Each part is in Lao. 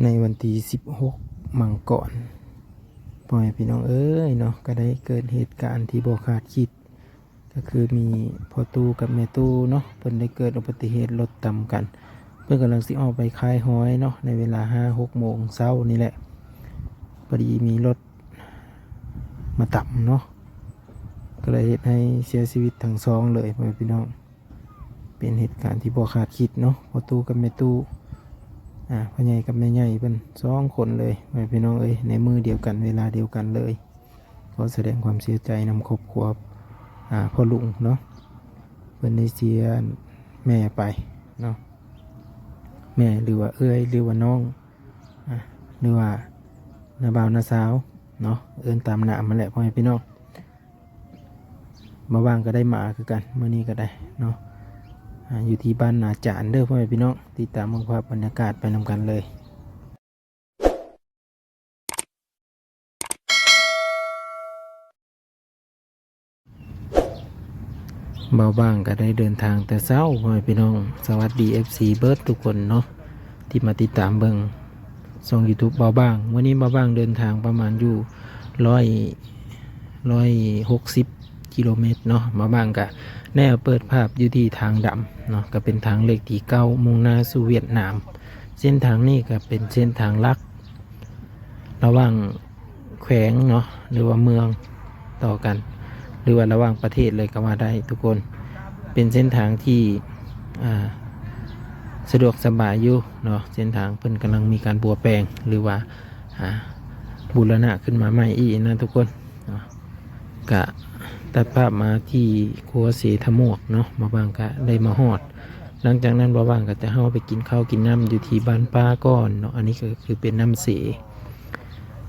ໃນວັນທີສິບຫົກ ມັງກອນ ພໍ່ແມ່ພີ່ນ້ອງເອີຍເນາະ ກໍໄດ້ເກີດເຫດການທີ່ບໍ່ຄາດຄິດ ກໍຄືມີພໍ່ຕູ້ກັບແມ່ຕູ້ເນາະ ເພິ່ນໄດ້ເກີດອຸບັດຕິເຫດລົດຕຳກັນ. ເພິ່ນກຳລັງຊິອອກໄປຂາຍຫອຍເນາະ ໃນເວລາຫ້າຫົກໂມງເຊົ້ານີ້ແຫຼະ ພໍດີມີລົດມາຕຳເນາະ ກໍເລີຍເຮັດໃຫ້ເສຍຊີວິດທັງສອງເລີຍ ພໍ່ແມ່ພີ່ນ້ອງ. ເປັນເຫດການທີ່ບໍ່ຄາດຄິດເນາະ ພໍ່ຕູ້ກັບແມ່ຕູ້ ອາ ພໍ່ໃຫຍ່ກັບແມ່ໃຫຍ່ເພິ່ນສອງຄົນເລີຍ ພໍ່ແມ່ພີ່ນ້ອງເອີຍ ໃນມື້ດຽວກັນ ເວລາດຽວກັນເລີຍ. ຂໍສະແດງຄວາມເສຍໃຈນຳຄອບຄົວ ອາ ພໍ່ລຸງເນາະ ເພິ່ນໄດ້ເສຍແມ່ໄປເນາະ ແມ່ ຫຼືວ່າເອື້ອຍ ຫຼືວ່ານ້ອງ ອາ ຫຼືວ່ານ້າບ່າວນ້າສາວເນາະ ເອີ້ນຕາມໜ້າມັນແຫຼະ ພໍ່ແມ່ພີ່ນ້ອງ. ບ່າວຫວ່າງກໍໄດ້ມາຄືກັນ ມື້ນີ້ກໍໄດ້ເນາະ ອາ ຢູ່ທີ່ບ້ານນາຈານເດີ ພໍ່ແມ່ພີ່ນ້ອງ ຕິດຕາມເບິ່ງພາບບັນຍາກາດໄປນຳກັນເລີຍ. ບ່າວຫວ່າງກໍໄດ້ເດີນທາງແຕ່ເຊົ້າ ພໍ່ແມ່ພີ່ນ້ອງ ສະຫວັດດີ ເອັຟຊີ ເບິດທຸກຄົນເນາະ ທີ່ມາຕິດຕາມເບິ່ງຊ່ອງ YouTube ບ່າວຫວ່າງ. ມື້ນີ້ບ່າວຫວ່າງເດີນທາງປະມານຢູ່ຮ້ອຍ ຮ້ອຍຫົກສິບກິໂລເມດເນາະ. ບ່າວຫວ່າງກະແນວເປີດພາບຢູ່ທີ່ທາງດຳເນາະ ກະເປັນທາງເລກທີເກົ້າ ມຸ່ງໜ້າສູ່ຫວຽດນາມ. ເສັ້ນທາງນີ້ກະເປັນເສັ້ນທາງຫຼັກ ລະຫວ່າງແຂວງເນາະ ຫຼືວ່າເມືອງຕໍ່ກັນ ຫຼືວ່າລະຫວ່າງປະເທດເລີຍກໍວ່າໄດ້ທຸກຄົນ. ເປັນເສັ້ນທາງທີ່ ອ່າ ສະດວກສະບາຍຢູ່ເນາະ ເສັ້ນທາງເພິ່ນກຳລັງມີການບົວແປງ ຫຼືວ່າ ອ່າ ບູລະນະຂຶ້ນມາໃໝ່ອີກນະທຸກຄົນເນາະ. ກະຕັດພາບມາທີ່ຂົວເສທະໝວກເນາະ ບ່າວຫວ່າງກະໄດ້ມາຮອດ. ຫຼັງຈາກນັ້ນບ່າວຫວ່າງກໍຈະເຮົາໄປກິນເຂົ້າກິນນ້ຳຢູ່ທີ່ບ້ານປ່າກ່ອນເນາະ. ອັນນີ້ກໍຄືເປັນນ້ຳເສ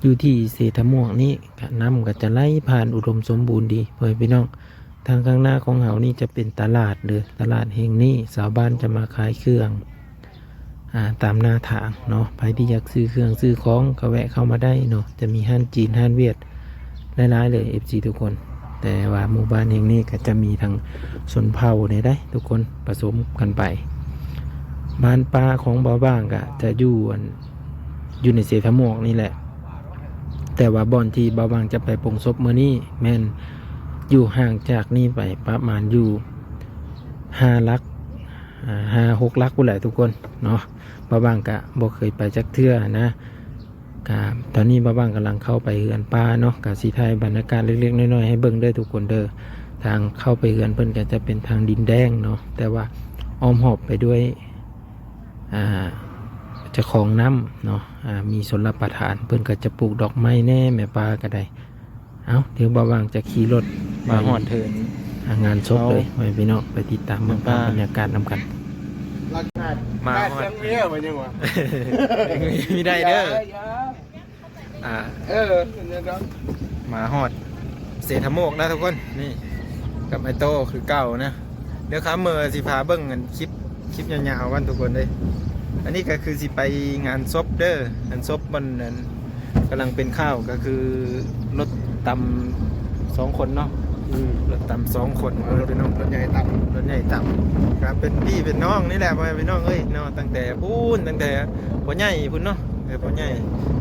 ຢູ່ທີ່ເສທະໝວກນີ້ ກະນ້ຳກໍຈະໄຫຼຜ່ານອຸດົມສົມບູນດີ ພໍ່ແມ່ພີ່ນ້ອງ. ທາງຂ້າງໜ້າຂອງເຮົານີ້ຈະເປັນຕະຫຼາດເດີ ຕະຫຼາດແຫ່ງນີ້ຊາວບ້ານຈະມາຂາຍເຄື່ອງ ອ່າ ຕາມໜ້າທາງເນາະ. ໃຜທີ່ຢາກຊື້ເຄື່ອງຊື້ຂອງກໍແວະເຂົ້າມາໄດ້ເນາະ ຈະມີຮ້ານຈີນ ຮ້ານຫວຽດ ຫຼາຍໆເລີຍ ເອັຟຊີ ທຸກຄົນ. ແຕ່ວ່າໝູ່ບ້ານແຫ່ງນີ້ກໍຈະມີທັງຊົນເຜົ່າແດ່ເດ້ທຸກຄົນ ປະສົມກັນໄປ. ບ້ານປ່າຂອງບ່າວຫວ່າງກໍຈະຢູ່ ອັນ ຢູ່ໃນເສທະໝວກນີ້ແຫຼະ ແຕ່ວ່າບ່ອນທີ່ບ່າວຫວ່າງຈະໄປປົງສົບມື້ນີ້ ແມ່ນຢູ່ຫ່າງຈາກນີ້ໄປປະມານຢູ່ຫ້າຫຼັກ ອ່າ ຫ້າຫົກຫຼັກພຸ້ນແຫຼະທຸກຄົນເນາະ. ບ່າວຫວ່າງກະບໍ່ເຄີຍໄປຈັກເທື່ອນະ. ກະຕອນນີ້ບ່າວຫວ່າງກຳລັງເຂົ້າໄປເຮືອນປ້າເນາະ ກະຊິຖ່າຍບັນຍາກາດເລັກໆນ້ອຍໆໃຫ້ເບິ່ງເດີທຸກຄົນເດີ. ທາງເຂົ້າໄປເຮືອນເພິ່ນກະຈະເປັນທາງດິນແດງເນາະ ແຕ່ວ່າອ້ອມຮອບໄປດ້ວຍ ອ່າ ຈະຂອງນ້ຳເນາະ ອ່າ ມີຊົນລະປະທານ ເພິ່ນກໍຈະປູກດອກໄມ້ແດ່ ແມ່ປ້າກໍໄດ້. ເອົ້າ ດຽວບ່າວຫວ່າງຈະຂີ່ລົດ ມາຮອດເທິງ ອ່າ ງານສົບເລີຍ ເອົາ ໃຫ້ພີ່ນ້ອງໄປຕິດຕາມເບິ່ງ ແມ່ ພາບບັນຍາກາດນຳກັນ. ມາຮອດ ແປດເດືອນເມຍ ວ່າຍັງວະ ມີໄດ້ເດີ ຢ່າ ອ່າ ເອີ ມາຮອດເສທະໂມກນະທຸກຄົນ ນີ້ ກັບໄອ້ໂຕ້ຄືເກົ່ານະ. ດຽວຄຳເມີຊິພາເບິ່ງອັນຄລິບ ຄລິບຍາວໆກັນທຸກຄົນເດ້. ອັນນີ້ກໍຄືຊິໄປງານສົບເດີ ງານສົບມັນນັ້ນ ກຳລັງເປັນຂ່າວ ກໍຄືລົດຕຳສອງຄົນເນາະ. ອືມ ລົດຕຳສອງຄົນ ເອີ ລົດ ລົດໃຫຍ່ຕຳ ລົດໃຫຍ່ຕຳ ກໍເປັນພີ່ເປັນນ້ອງນີ້ແຫຼະ ພໍ່ແມ່ພີ່ນ້ອງເອີຍເນາະ. ຕັ້ງແຕ່ພຸ້ນ ຕັ້ງແຕ່ພໍ່ໃຫຍ່ພຸ້ນເນາະ ແຕ່ພໍ່ໃຫຍ່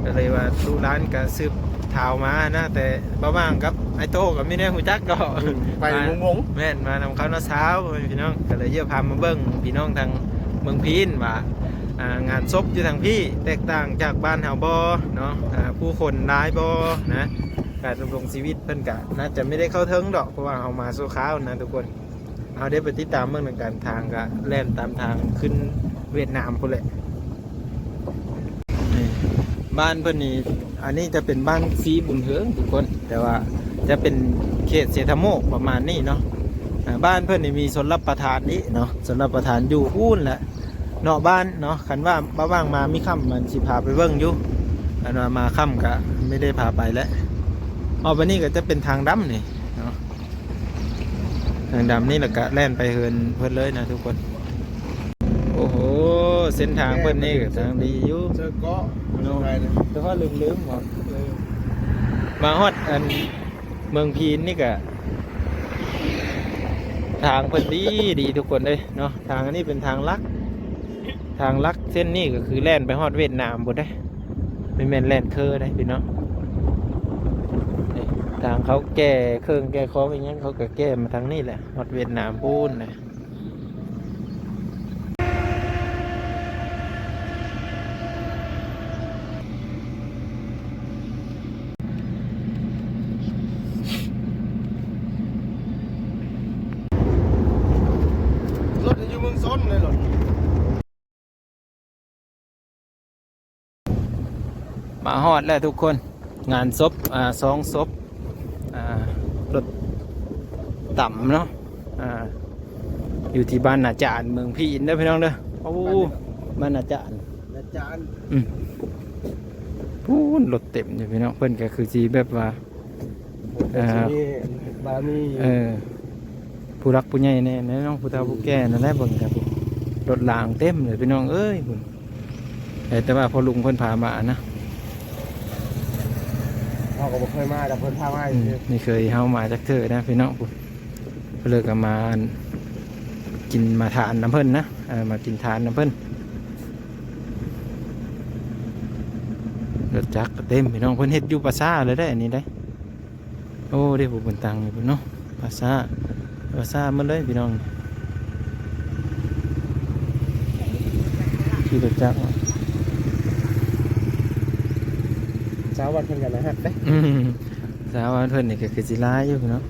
ກໍເລີຍວ່າລູກຫຼານກໍສືບ ທ້າວມານະ ແຕ່ບ່າວຫວ່າງກັບໄອ້ໂຕ້ກໍມີແນວຮູ້ຈັກດອກ ອືມ ໄປວົງໆ ແມ່ນ ມານຳເຂົາເນາະ ຊາວພີ່ນ້ອງ. ກໍເລີຍຈະພາມາເບິ່ງພີ່ນ້ອງທາງເມືອງພີນວ່າ ອ່າ ງານສົບຢູ່ທາງພີ້ແຕກຕ່າງຈາກບ້ານເຮົາບໍ່ເນາະ ອ່າ ຜູ້ຄົນຫຼາຍບໍ່ນະ. ການດຳລົງຊີວິດເພິ່ນກະໜ້າຈະບໍ່ໄດ້ເຂົ້າເຖິງດອກ ເພາະວ່າເຮົາມາຊົ່ວຄາວນະທຸກຄົນ. ເຮົາໄດ້ໄປຕິດຕາມເບິ່ງນຳກັນ ທາງກະແລ່ນຕາມທາງຂຶ້ນຫວຽດນາມພຸ້ນແຫຼະ. ນີ້ ບ້ານເພິ່ນນີ້ ອັນນີ້ຈະເປັນບ້ານສີບຸນເທີງທຸກຄົນ ແຕ່ວ່າຈະເປັນເຂດເສດຖະໂມກປະມານນີ້ເນາະ. ອ່າ ບ້ານເພິ່ນນີ້ມີຊົນລະປະທານອີກເນາະ ຊົນລະປະທານຢູ່ພຸ້ນແຫຼະ ນອກບ້ານເນາະ. ຄັນວ່າບ່າວຫວ່າງມາມີຄ່ຳ ມັນຊິພາໄປເບິ່ງຢູ່ ຄັນວ່າມາຄ່ຳກະບໍ່ໄດ້ພາໄປແຫຼະ. ອອກໄປນີ້ກະຈະເປັນທາງດຳນີ້ເນາະ. ທາງດຳນີ້ ແລ້ວກະແລ່ນໄປເຮືອນເພິ່ນເລີຍນະທຸກຄົນ. ໂອ້ໂຫ ເສັ້ນທາງເພິ່ນນີ້ກະທາງດີຢູ່ ເຊີເກາະ ໂດຍ ສະບາຍເລີຍ ແຕ່ວ່າລືມໆ ເອີ ມາຮອດອັນເມືອງພີນນີ້ກະ ທາງເພິ່ນດີໆ ທຸກຄົນເອີຍເນາະ. ທາງອັນນີ້ເປັນທາງຫຼັກ ທາງຫຼັກເສັ້ນນີ້ກໍຄືແລ່ນໄປຮອດຫວຽດນາມພຸ້ນເດ້ ບໍ່ແມ່ນແລ່ນເຄີເດ້ພີ່ນ້ອງ. ນີ້ທາງເຂົາແກ່ເຄື່ອງແກ່ຂອງອີ່ຫຍັງ ເຂົາກໍແກ່ມາທາງນີ້ແຫຼະ ຮອດຫວຽດນາມພຸ້ນນະ. ລົດຢູ່ເມືອງຊົນເລີຍ ລົດ ມາຮອດແລ້ວທຸກຄົນ ງານສົບ ອ່າ ສອງສົບ ອ່າ ລົດຕຳເນາະ ອ່າ ຢູ່ທີ່ບ້ານນາຈານ ເມືອງພີນເດີພີ່ນ້ອງເດີ. ໂອ້ ບ້ານນາຈານ ນາຈານ ອືມ ພຸ້ນລົດເຕັມຢູ່ພີ່ນ້ອງ. ເພິ່ນກໍຄືຊິແບບວ່າ ອ່າ ບາມີ ເອີ ຜູ້ຫຼັກຜູ້ໃຫຍ່ແດ່ເນາະ ຜູ້ເຖົ້າຜູ້ແກ່ນັ້ນແຫຼະ ເບິ່ງກັນ ລົດລາງເຕັມເລີຍພີ່ນ້ອງເອີຍ ພຸ້ນ. ເອີ ແຕ່ວ່າພໍ່ລຸງເພິ່ນພາມານະ ເຮົາກໍບໍ່ເຄີຍມາ ແຕ່ເພິ່ນພາມາ ອືມ ຊື່ໆ ນີ້ເຄີຍເຮົາມາຈັກເທື່ອນະພີ່ນ້ອງ ພຸ້ນ. ເພິ່ນເລີຍກໍມາ ອັນ ກິນມາທານນຳເພິ່ນນະ ເອີ ມາກິນທານນຳເພິ່ນ. ລົດຈັກກໍເຕັມພີ່ນ້ອງ ເພິ່ນເຮັດຢູ່ປ່າຊ້າເລີຍເດ້ ອັນນີ້ເດ້. ໂອ້ ເດ້ຜູ້ເພິ່ນຕັ້ງຢູ່ພຸ້ນເນາະ ປ່າຊ້າ ປ່າຊ້າໝົດເລີຍພີ່ນ້ອງ. ຂີ່ລົດຈັກເນາະ ຊາວວັດເພິ່ນກໍໜ້າຮັກເດ້ ອືມ ຊາວວັດເພິ່ນນີ້ກໍຄືຊິຫຼາຍຢູ່ເນາະ.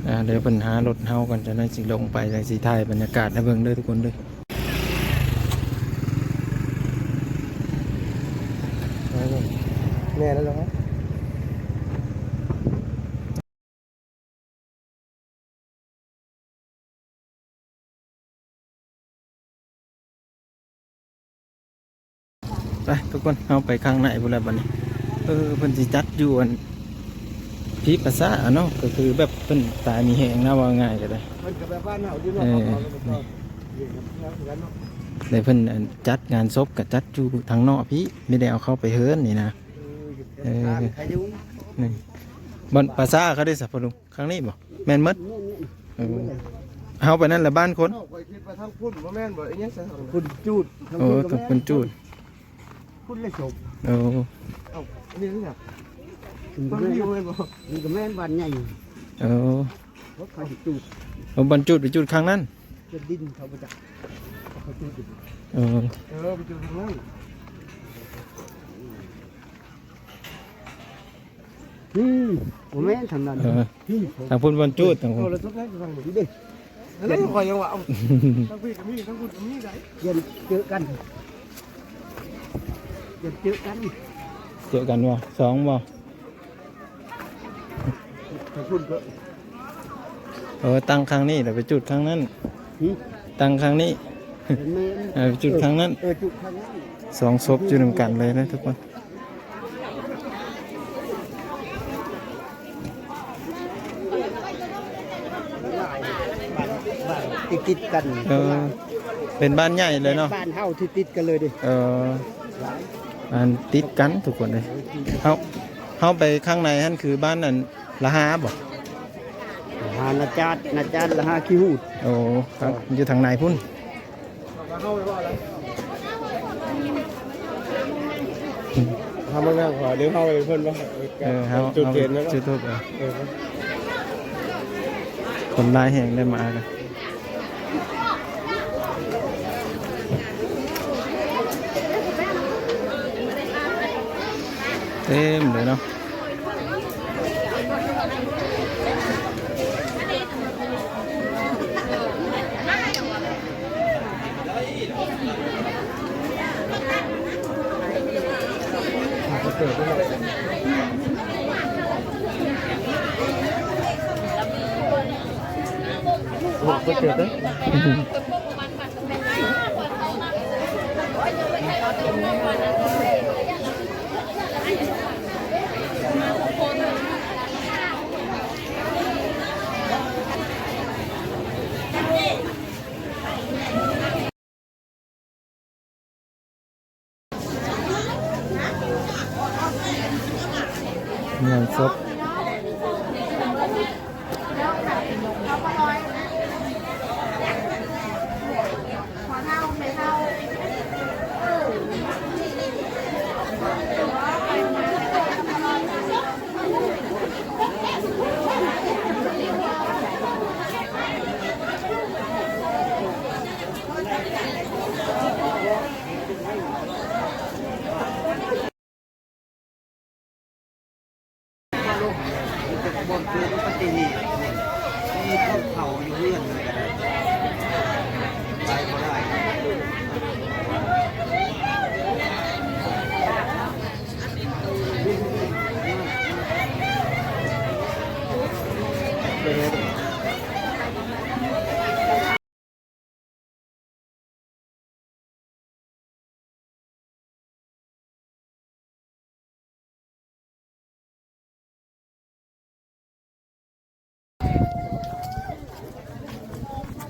ອ່າ ດຽວເພິ່ນຫາລົດເຮົາກ່ອນ ຈັກໜ້ອຍຊິລົງໄປ ແລ້ວຊິຖ່າຍບັນຍາກາດໃຫ້ເບິ່ງເດີທຸກຄົນເດີ. ແມ່ນແລ້ວເນາະ ໄປທຸກຄົນ ເຮົາໄປຂ້າງໃນພຸ້ນແລ້ວບັດນີ້. ເອີ ເພິ່ນຊິຈັດຢູ່ອັນພີປາສາເນາະ ກໍຄືແບບເພິ່ນຕາຍມີແຮງນະ ເວົ້າງ່າຍກໍໄດ້ ເພິ່ນກໍແບບບ້ານເຮົາຢູ່ເນາະ ເອີ ເຂົາກໍ ນີ້ ເຂົາກໍ ແລ້ວເພິ່ນ ອັນ ຈັດງານສົບກໍຈັດຢູ່ທາງນອກພີ້ ບໍ່ໄດ້ເອົາເຂົ້າໄປເຮືອນນີ້ນະ. ເອີ ເອີ ນີ້ ບ່ອນປາສາເຂົາໄດ້ສະ ພໍ່ລຸງ ຂ້າງນີ້ບໍ່? ແມ່ນໝົດ ແມ່ນໆ ເອີ ເຮົາໄປນັ້ນລະບ້ານຄົນ ເຮົາ ຂ້ອຍຄິດວ່າທາງພຸ້ນບໍ່ແມ່ນບໍ່ ອີຫຍັງຊັ້ນ ພຸ້ນຈູດ ໂອ້ ທາງພຸ້ນກໍແມ່ນ ພຸ້ນຈູດ ພຸ້ນເລີຍສົບ ໂອ້ ເອົ້າ ອັນນີ້ນະ ທາງພີ້ແມ່ນບໍ່? ນີ້ກໍແມ່ນບ້ານໃຫຍ່ ໂອ້ ເຂົາຊິຈູດ ໂອ້ ບ່ອນຈູດໄປຈູດຂ້າງນັ້ນ ເປັນດິນເຂົາບໍ່ຈັກ ເຂົາຈູດຢູ່ ເອີ ເອີ ໄປຈູດຂ້າງນັ້ນ. ອືມ ບໍ່ແມ່ນທາງນັ້ນ ເອີ ທາງພຸ້ນບ່ອນຈູດ ທາງພຸ້ນ ເອົາລະ ສົບໄດ້ທາງນີ້ເດ້ ອັນນັ້ນຂ້ອຍຍັງວ່າ ເອົ້າ ທາງພີ້ກໍມີ ທາງພຸ້ນກໍມີໄດ໋ ຢ້ານເຈີກັນ ຢ້ານເຈີກັນ ເຈີກັນບໍ່? ສອງບໍ່? ທາງພຸ້ນກໍ ເອີ ຕັ້ງຂ້າງນີ້ ແລ້ວໄປຈູດຂ້າງນັ້ນ ຫື? ຕັ້ງຂ້າງນີ້ ແມ່ນໆ ເອີ ໄປຈູດຂ້າງນັ້ນ ເອີ ຈູດຂ້າງນັ້ນ ສອງສົບຢູ່ນຳກັນເລີຍນະທຸກຄົນ ບ້ານຕິດໆກັນ ເອີ ເປັນບ້ານໃຫຍ່ເລີຍເນາະ ບ້ານເຮົາທີ່ຕິດກັນເລີຍເດ້ ເອີ ບ້ານຕິດກັນທຸກຄົນເລີຍ. ເຮົາ ເຮົາໄປຂ້າງໃນຫັ້ນຄືບ້ານອັນ ລະຫາບໍ່? ລະຫານາຈາດ ນາຈາດ ລະຫາຂີ້ຫູດ ໂອ້ ຢູ່ທາງໃນພຸ້ນ ເຮົາມານັ່ງຂໍ ຫຼືເຮົາໃຫ້ເພິ່ນບໍ່? ເອີ ເຮົາ ເຮົາຈຸດທຽນແລ້ວ ຈຸດທູບ ເອີ ເອີ ຄົນຫຼາຍແຮງໄດ້ມາ ເຕັມເລີຍເນາະ ເປີດເດີ. ງານສົບ.